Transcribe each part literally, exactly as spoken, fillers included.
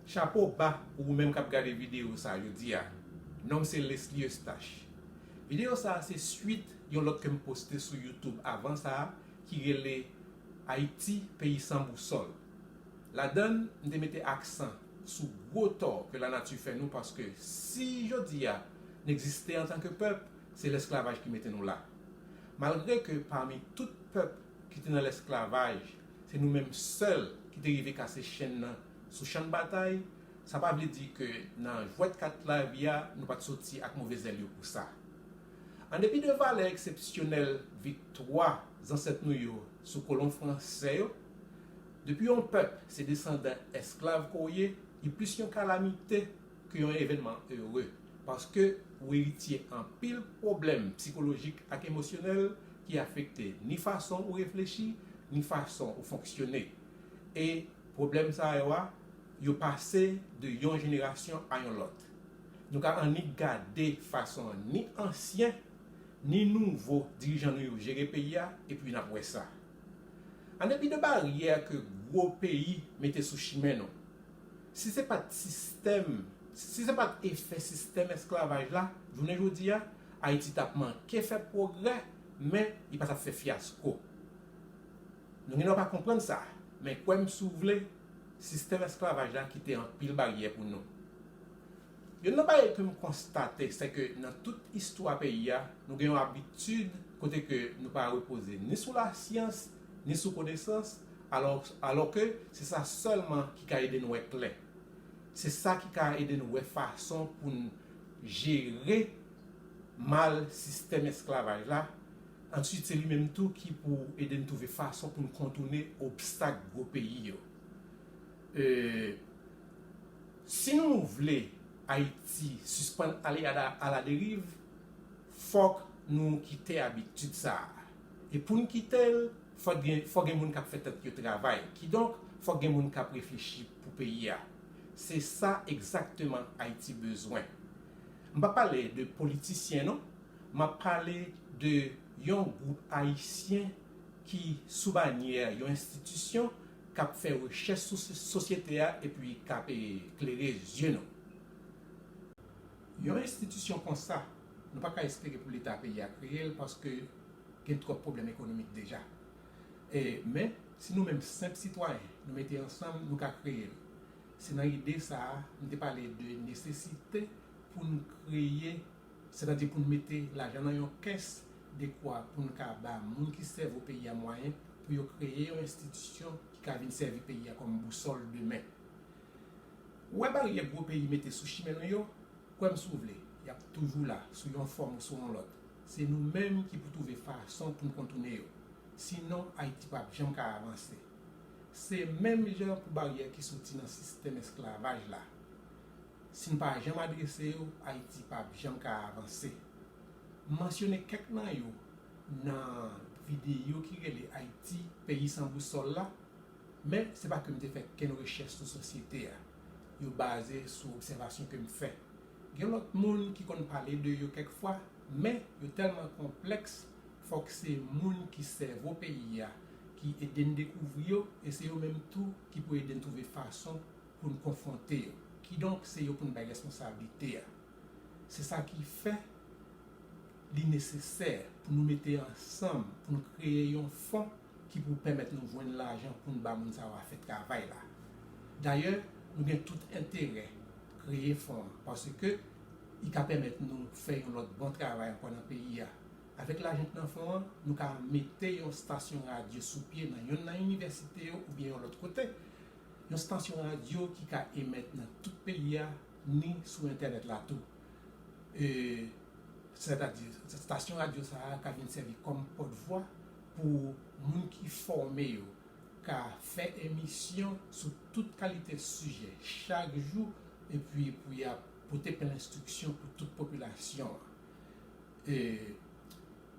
Chapo ba pou ou menm k ap gade videyo sa a jodi a. Non m se Leslie Eustache. Videyo sa a se swit yon lòt ke m poste sou YouTube avan sa a ki rele Ayiti, peyi san bousòl. Ladan l, m te mete aksan sou gwo tò ke lanati fè nou, paske si jodi a n egziste antanke pèp, se lesklavaj ki mete nou la. Malgre ke pami tout pèp ki te nan lesklavaj, se nou menm sèl ki te rive kase chenn nan sou chan batay, sa pa vle di ke nan jwèt kat lavi a, nou pa t soti ak move zèl yo pou sa. An depi de valè eksepsyonèl viktwa zansèt nou yo sou kolon fransè yo, depi yon pèp se desandan esklav ke w ye, li plis yon kalamite ke yon evènman ere, paske ou eritye anpil pwoblèm sikolojik ak emosyonèl ki afekte ni fason ou reflechi, ni fason ou fonksyone. E pwoblèm sa yo a, yo pase de yon jenerasyon a yon lòt. Nou ka annik gade fason ni ansyen, ni nouvo dirijan nou yo jere peyi a, epi n ap wè sa. An depi de baryè ke gwo peyi mete sou chimen nou, si se pa t sistèm, si se pa t efè sistèm esklavaj la, jounen jodi a, Ayiti t ap manke fè pwogrè, men li pa t ap fè fyasko. Nou gendwa pa konprann sa, men kwè m si w vle, sistèm esklavaj la kite anpil baryè pou nou. Youn nan bagay ke m konstate, se ke nan tout istwa peyi a, nou gen yon abitid kote ke nou pa repoze ni sou lasyans, ni sou konesans, alò, alò ke se sa sèlman ki ka ede n wè klè. Se sa ki ka ede n wè fason pou n jere mal sistèm esklavaj la. Answit, se li menm tou ki pou ede n twouve fason pou n kontoune obstak gwo peyi yo. E, si nou vle Ayiti sispann ale a la, a la deriv, fòk nou kite abitid sa a. E pou n kite l, fòk gen, fòk gen moun k ap fè tèt yo travay. Kidonk, fòk gen moun k ap reflechi pou peyi a. Se sa egzakteman Ayiti bezwen. M pa pale de politisyen, non. M ap pale de yon gwoup ayisyen ki sou banyè yon enstitisyon k ap fè rechèch sou sosyete a epi k ap, e, klere zye nou. Yon enstitisyon konsa, nou pa ka espere pou Leta peyi a kreye l paske gen twòp pwoblèm ekonomik deja. E, men, si nou menm senp sitwayen, nou mete ansanm, nou ka kreye l. Se nan ide sa a, m te pale de nesesite pou n kreye, sètadi pou n mete lajan nan yon kès dekwa pou n ka ba moun ki sèvo peyi a mwayen pou yo kreye yon enstitisyon ki ka vin sèvi peyi a kòm bousòl demen. Ou wè baryè gwo peyi mete sou chimen nou yo, kwè m si w vle, y ap toujou la, sou yon fòm ou sou yon lòt. Se nou menm ki pou twouve fason pou n kontoune yo. Sinon, Ayiti p ap janm ka avanse. Se menm jan pou baryè ki soti nan sistèm esklavaj la. Si n pa janm adrese yo, Ayiti p ap janm ka avanse. M mansyone kèk nan yo nan videyo ki rele Ayiti, peyi san bousòl la, men se pa ke m te fè kenn rechèch sou sosyete a. Yo baze sou obsèvasyon ke m fè. Gen lòt moun ki konn pale de yo kèk fwa, men yo tèlman konplèks, fòk se moun ki sèvo peyi a, ki ede n dekouvri yo, e se yo menm tou ki pou ede n twouve fason pou n konfwonte yo. Kidonk, se yo pou n bay responsablite a. Se sa ki fè li nesesè pou nou mete ansanm, pou nou kreye yon fon ki pou pèmèt nou jwenn lajan pou n ba moun sa yo a fè travay la. Dayè, nou gen tout enterè kreye fon an, paske li ka pèmèt nou fè yon lòt bon travay ankò nan peyi a. Avèk lajan k nan fon an, nou ka mete yon stasyon radyo sou pye nan yonn nan inivèsite yo oubyen yon lòt kote. Yon stasyon radyo ki ka emèt nan tout peyi a, ni sou entènèt la tou. E, sètadi, stasyon radyo sa a ka vin sèvi kòm pòtvwa pou moun ki fòme yo, ka fè emisyon sou tout kalite sijè chak jou, epi pou y ap pote plen enstriksyon pou tout popilasyon an. E,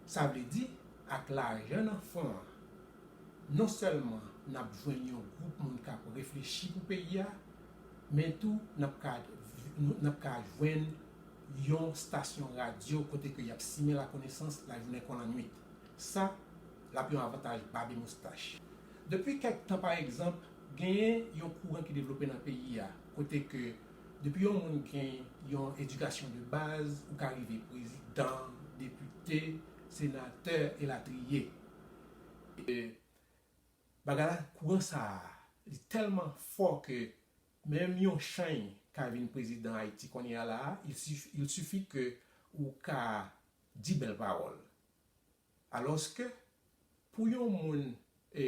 sa vle di, ak lajan nan fon an, non sèlman n ap jwenn yon gwoup moun k ap reflechi pou peyi a, men tou n ap ka, n ap ka jwenn yon stasyon radyo kote ke y ap simen lakonesans lajounen kon lannwit. Sa, l ap yon avantaj bab e moustach. Depi kèk tan, pa egzanp, genyen yon kouran ki devlope nan peyi a, Kote ke depi yon moun gen yon edikasyon de baz, ou ka rive prezidan, depite, senatè, elatriye. E bagay la, kouran sa a, li tèlman fò ke menm yon chanj ka vin prezidan Ayiti kounye a la a, il suff- il suffit ke ou ka di bèl pawòl. Alòske, pou yon moun e,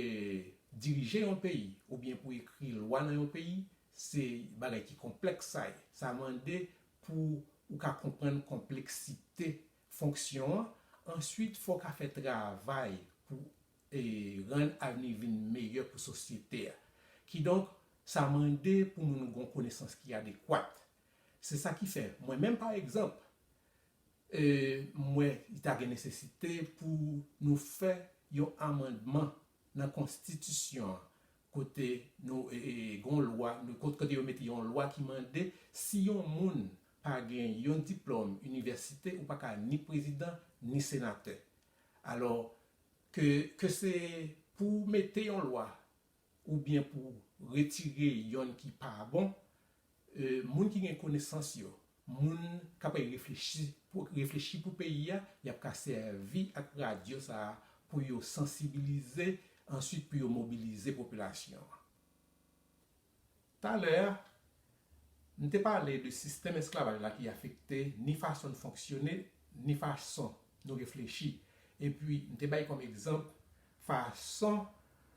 dirije yon peyi, oubyen pou ekri lwa nan yon peyi, se bagay ki konplèks sa ye. Sa mande pou ou ka konprann konpleksite fonksyon an. Answit, fò w ka fè travay pou e, rann avni vin meyè pou sosyete a. Kidonk, sa mande pou moun gen yon konesans ki adekwat. Se sa ki fè, mwen menm pa egzanp, e, m wè li ta gen nesesite pou nou fè yon amandman nan konstitisyon an, kote nou e, e, gen yon lwa, nou, kot- kote yo mete yon lwa ki mande si yon moun pa gen yon diplòm inivèsite, ou pa ka ni prezidan, ni senatè. Alò, ke, ke se pou mete yon lwa oubyen pou retire yonn ki pa bon, e, moun ki gen konesans yo, moun k ap reflechi pou, reflechi pou peyi a, y ap ka sèvi ak radyo sa a pou yo sansibilize, answit pou yo mobilize popilasyon an. Talè a, m te pale de sistèm esklavaj la ki afekte ni fason n fonksyone, ni fason nou reflechi. Epi, m te bay kòm egzanp fason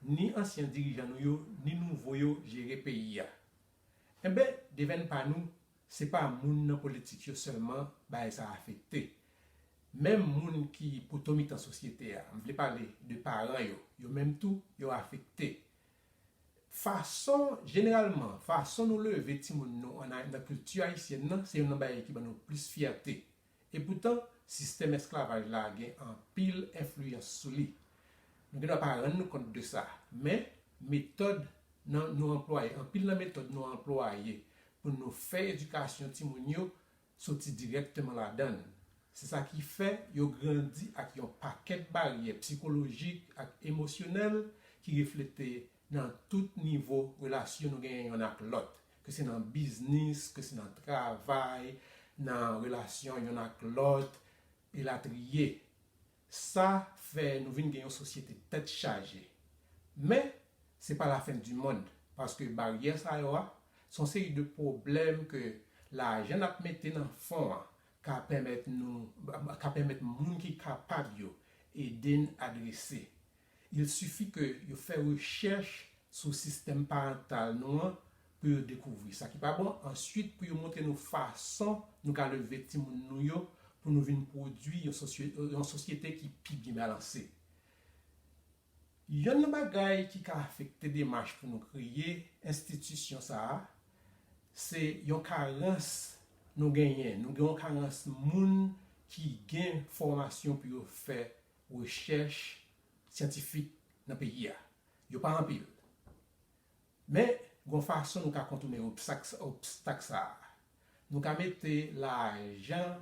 ni ansyen dirijan nou yo, ni nouvo yo jere peyi a. Enben, devèn pa nou, se pa moun nan politik yo sèlman bagay sa a afekte. Menm moun ki poto mitan sosyete a, m vle pale de paran yo, yo menm tou, yo afekte. Fason, jeneralman, fason nou leve timoun nou an, nan kilti ayisyèn nan, se youn nan bagay ki ban nou plis fyète. Epoutan, sistèm esklavaj la gen anpil enfliyans sou li. Nou gendwa pa rann nou kont de sa, men metòd nan, nou anplwaye, anpil nan metòd nou anplwaye pou nou fè edikasyon timoun yo soti dirèkteman ladan l. Se sa ki fè yo grandi ak yon pakèt baryè sikolojik ak emosyonèl ki reflete nan tout nivo relasyon nou genyen yonn ak lòt, ke se nan biznis, ke se nan travay, nan relasyon yonn ak lòt, elatriye. Sa fè nou vin gen yon sosyete tèt chaje. Men, se pa lafen di mond, paske baryè sa yo a, se yon seri de pwoblèm ke lajan n ap mete nan fon an ka pèmèt nou, ka pèmèt moun ki kapab yo ede n adrese. Il sifi ke yo fè rechèch sou sistèm parantal nou an pou yo dekouvri sa ki pa bon, answit pou yo montre nou fason nou ka leve timoun nou yo pou nou vin pwodui yon sosye- yon sosyete ki pi byen balanse. Yonn nan bagay ki ka afekte demach pou nou kreye enstitisyon sa a, se yon karans nou genyen. Nou gen yon karans moun ki gen fòmasyon pou yo fè rechèch syantifik nan peyi a. Yo pa anpil. Men, gen yon fason nou ka kontounen obstak, obstak sa a. Nou ka mete lajan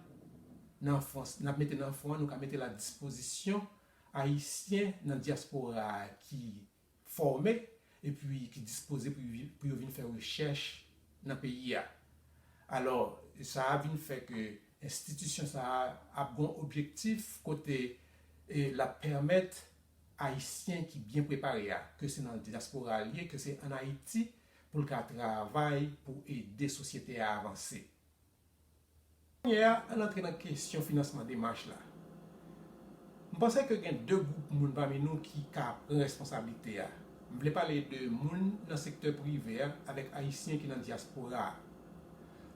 nan fon, n ap mete nan fon an, nou ka mete l a dispozisyon Ayisyen nan dyaspora a ki fòme epi ki dispoze pou, pou yo vin fè rechèch nan peyi a. Alò, sa a vin fè ke enstitisyon sa a ap gen yon objektif kote e, l ap pèmèt Ayisyen ki byen prepare a, ke se nan dyaspora l ye, ke se ann Ayiti, pou l ka travay pou ede sosyete a avanse. Kounye a, ann antre nan kesyon finansman demach la. M panse ke gen de gwoup moun pami nou ki ka pran responsablite a. M vle pale de moun nan sektè prive a avèk Ayisyen ki nan dyaspora a.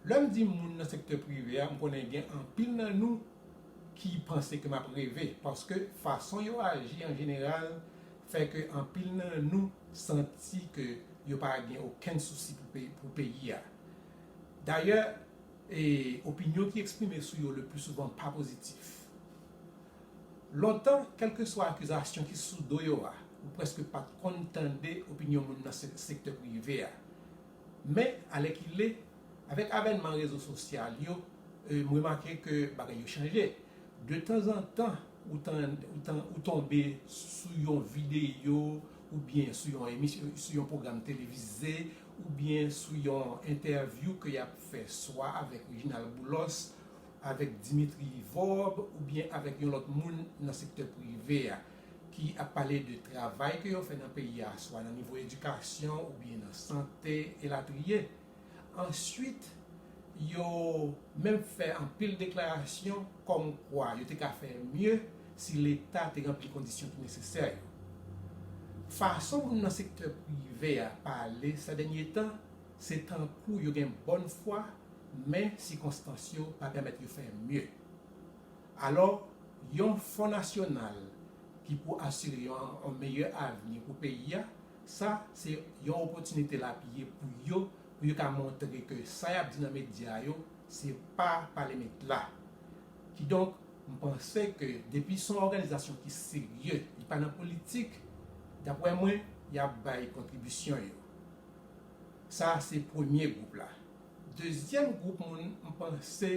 Lè m di moun nan sektè prive a, m konnen gen anpil nan nou ki panse ke m ap reve, paske fason yo aji an jeneral fè ke anpil nan nou santi ke yo pa gen okenn sousi pou pe- pou peyi a. Dayè, e, opinyon ki eksprime sou yo le pli souvan pa pozitif. Lontan, kèlkeswa akizasyon ki sou do yo a, ou prèske pa t konn tande opinyon moun nan se- sektè prive a. Men, alèkile, avèk avènman rezo sosyal yo, e, m remake ke bagay yo chanje. De tanzantan, ou, tan, ou, tan, ou tonbe sou yon videyo oubyen sou yon emisyon, sou yon pwogram televize oubyen sou yon entèvyou ke y ap fè swa avèk Reginald Boulos, avèk Dimitri Vorbe oubyen avèk yon lòt moun nan sektè prive a ki ap pale de travay ke yo fè nan peyi a, swa nan nivo edikasyon oubyen nan sante, elatriye. Answit, yo menm fè anpil deklarasyon kòmkwa yo te ka fè mye si Leta te ranpli kondisyon ki nesesè yo. Fason moun nan sektè prive a pale sa dènye tan, se tankou yo gen bòn fwa, men sikonstans yo pa pèmèt yo fè mye. Alò, yon fon nasyonal ki pou asire yon, yon meyè avni pou peyi a, sa se yon opòtinite l ap ye pou yo, pou yo ka montre ke sa y ap di nan medya yo, se pa pale met la. Kidonk, m panse ke depi se yon òganizasyon ki serye, li pa nan politik, daprè mwen, y ap bay kontribisyon yo. Sa se premye gwoup la. Dezyèm gwoup moun, m panse,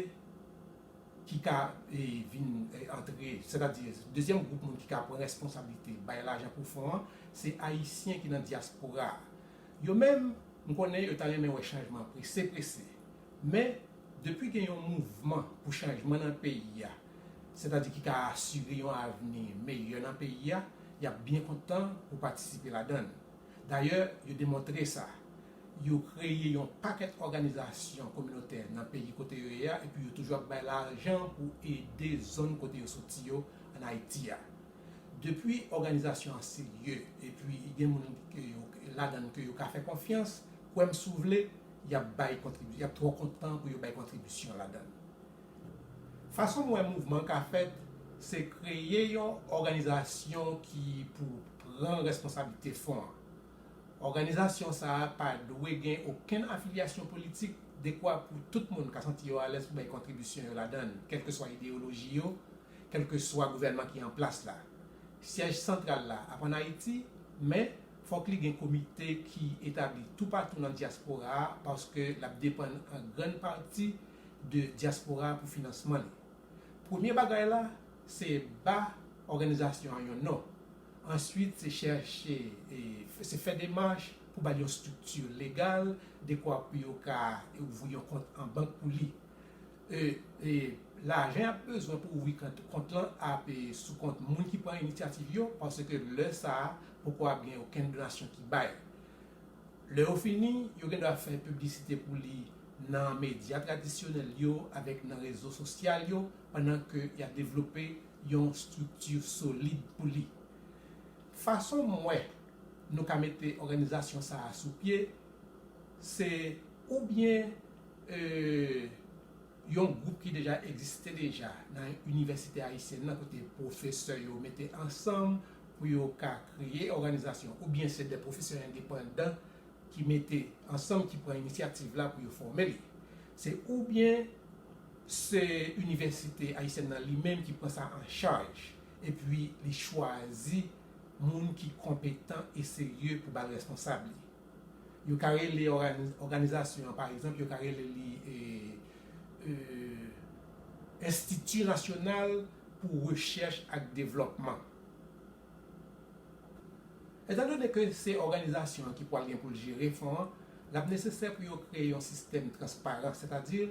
ki ka e, vin e, antre, sètadi dezyèm gwoup moun ki ka pran responsablite bay lajan pou fon an, se Ayisyen ki nan dyaspora a. Yo menm, m konnen yo ta renmen wè chanjman prese prese. Men, depi gen yon mouvman pou chanjman nan peyi a, sètadi ki ka asire yon avni meyè nan peyi a, y ap byen kontan pou patisipe ladan l. Dayè, yo demontre sa. Yo kreye yon pakèt òganizasyon kominotè nan peyi kote yo ye a, epi yo toujou ap bay lajan pou ede zòn kote yo soti yo ann Ayiti a. Depi òganizasyon an serye, epi gen moun ke yo, ladan l ke yo ka fè konfyans, kwè m si w vle, y ap bay kontribi-, y ap twò kontan pou yo bay kontribisyon ladan l. Fason m wè mouvman an ka fèt, se kreye yon òganizasyon ki pou pran responsablite fon an. Òganizasyon sa a pa dwe gen okenn afilyasyon politik, dekwa pou tout moun ka santi yo alèz pou bay kontribisyon yo ladan l, kèlkeswa ideyoloji yo, kèlkeswa gouvènman ki an plas la. Syèj santral la ap ann Ayiti, men fòk li gen komite ki etabli toupatou nan dyaspora a, paske l ap depann an grann pati de dyaspora a pou finansman li. Premye bagay la, se ba òganizasyon an yon non. Answit, se chèche, e, se fè demach pou ba l yon estrikti legal, dekwa pou yo ka ouvri yon kont an bank pou li. E, e, lajan y ap bezwen pou ouvri kont, kont lan ap, e, sou kont moun ki pran inisyativ yo, paske lè sa a, poko ap gen okenn donasyon ki bay. Lè yo fini, yo gen dwa fè piblisite pou li nan medya tradisyonèl yo avèk nan rezo sosyal yo, pandan ke y ap devlope yon estrikti solid pou li. Fason m wè nou ka mete òganizasyon sa a sou pye, se oubyen, e, yon gwoup ki deja egziste deja nan inivèsite ayisyèn nan, kote pwofesè yo mete ansanm pou yo ka kreye òganizasyon, oubyen se de pwofesè endepandan ki mete ansanm, ki pran inisyativ la pou yo fòme li. Se oubyen se inivèsite ayisyèn nan li menm ki pran sa an chaj, epi li chwazi moun ki konpetan e serye pou ba l responsab li. Yo ka rele ògani-, òganizasyon an, pa egzanp, yo ka rele li e, e, Enstiti Nasyonal pou Rechèch ak Devlòpman. Etandone ke se òganizasyon an ki pral gen pou l jere fon an, l ap nesesè pou yo kreye yon sistèm transparan, sètadi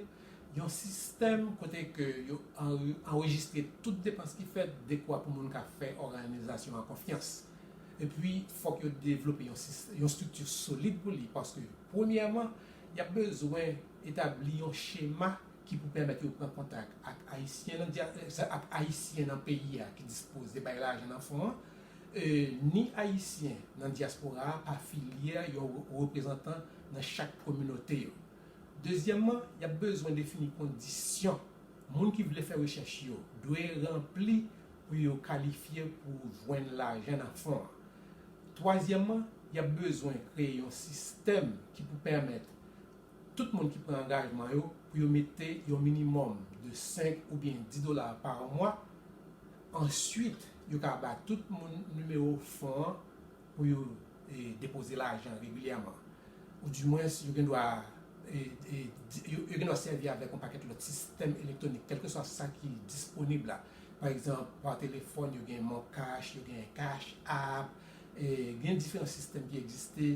yon sistèm kote ke yo anre-, anrejistre tout depans ki fèt, dekwa pou moun ka fè òganizasyon an konfyans. Epi, fòk yo devlope yon sis-, yon estrikti solid pou li, paske, premyèman, y ap bezwen etabli yon chema ki pou pèmèt yo pran kontak ak Ayisyen nan dya-, ak Ayisyen nan peyi a ki dispoze bay lajan nan fon an, e, ni Ayisyen nan dyaspora a pa filyè yon re-, reprezantan nan chak kominote yo. Dezyèmman, y ap bezwen defini kondisyon moun ki vle fè rechèch yo dwe ranpli pou yo kalifye pou jwenn lajan nan fon an. Twazyèmman, y ap bezwen kreye yon sistèm ki pou pèmèt tout moun ki pran angajman yo pou yo mete yon minimòm de senk oubyen dis dola pa mwa. Answit, yo ka ba tout moun nimewo fon an pou yo, e, depoze lajan regilyèman. Oudimwens, yo gen dwa, e, e, di-, yo, yo gen dwa sèvi avèk yon pakèt lòt sistèm elektwonik, kèlkeswa sa ki disponib la. Pa egzanp, pa telefòn, yo gen MonCash, yo gen Cash App, e, gen diferan sistèm ki egziste.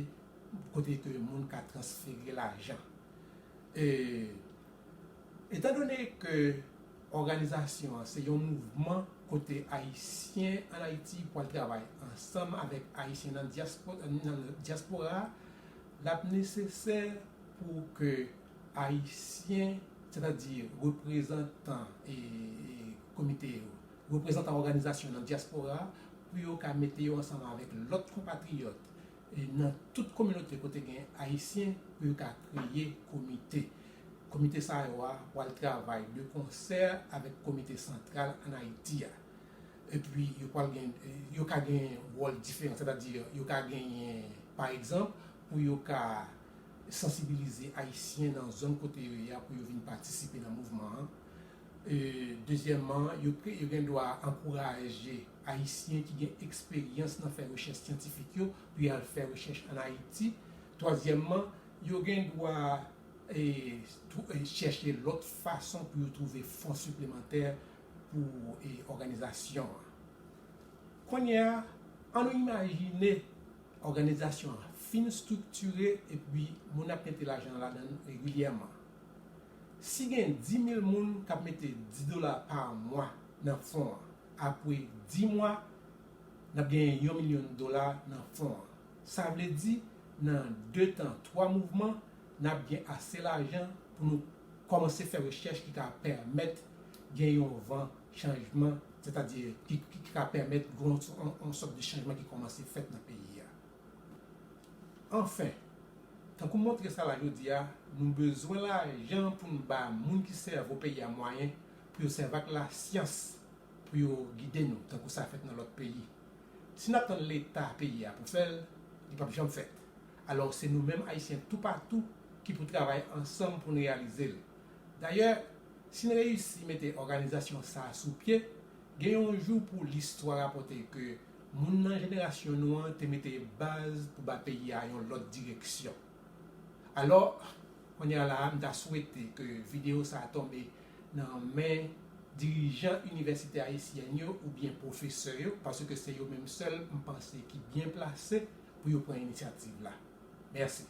kote ke moun ka transfere lajan. E, etandone ke òganizasyon an se yon mouvman kote Ayisyen ann Ayiti pral travay ansanm avèk Ayisyen nan dyaspo-, nan dyaspora a, l ap nesesè pou ke Ayisyen, sètadi reprezantan e, e komite yo, reprezantan òganizasyon nan dyaspora a, pou yo ka mete yo ansanm avèk lòt konpatriyòt e nan tout kominote kote gen Ayisyen pou yo ka kreye komite. Komite sa yo a pral travay de konsè avèk komite santral ann Ayiti a. Epi yo pral gen, yo ka gen wòl diferan, sètadi yo ka genyen, pa egzanp, pou yo ka sansibilize Ayisyen nan zòn kote yo ye a pou yo vin patisipe nan mouvman an. E, dezyèmman, yo, yo gen dwa ankouraje Ayisyen ki gen eksperyans nan fè rechèch syantifik yo pou y al fè rechèch ann Ayiti. Twazyèmman, yo gen dwa e, twou-, e, chèche lòt fason pou yo twouve fon siplemantè pou e, òganizasyon an. Kounye a, ann nou imajine òganizasyon an fin estriktire epi moun ap mete lajan ladan l regilyèman. Si gen dis mil moun k ap mete dis dola pa mwa nan fon an, apre dis mwa, n ap genyen yon milyon dola nan fon an. Sa vle di, nan de tan twa mouvman, n ap gen ase lajan pou nou kòmanse fè rechèch ki ka pèmèt gen yon van chanjman, sètadi ki, ki, ki ka pèmèt gen yon, yon, yon sòt de chanjman ki kòmanse fèt nan peyi a. Anfen, tankou m montre sa la jodi a, nou bezwen lajan pou n ba moun ki sèvo peyi a mwayen pou yo sèvi ak lasyans pou yo gide nou, tankou sa fèt nan lòt peyi. Si n ap tann Leta peyi a pou fè l, li p ap janm fèt. Alò, se nou menm Ayisyen toupatou ki pou travay ansanm pou n reyalize l. Dayè, si n reyisi mete òganizasyon sa a sou pye, gen yon jou pou listwa rapòte ke moun nan jenerasyon nou an te mete baz pou ba peyi a yon lòt direksyon. Alò, kounye a la a, m ta swete ke videyo sa a tonbe nan men dirijan inivèsite ayisyèn yo oubyen pwofesè yo, paske se yo menm sèl, m panse, ki byen plase pou yo pran inisyativ la. Mèsi.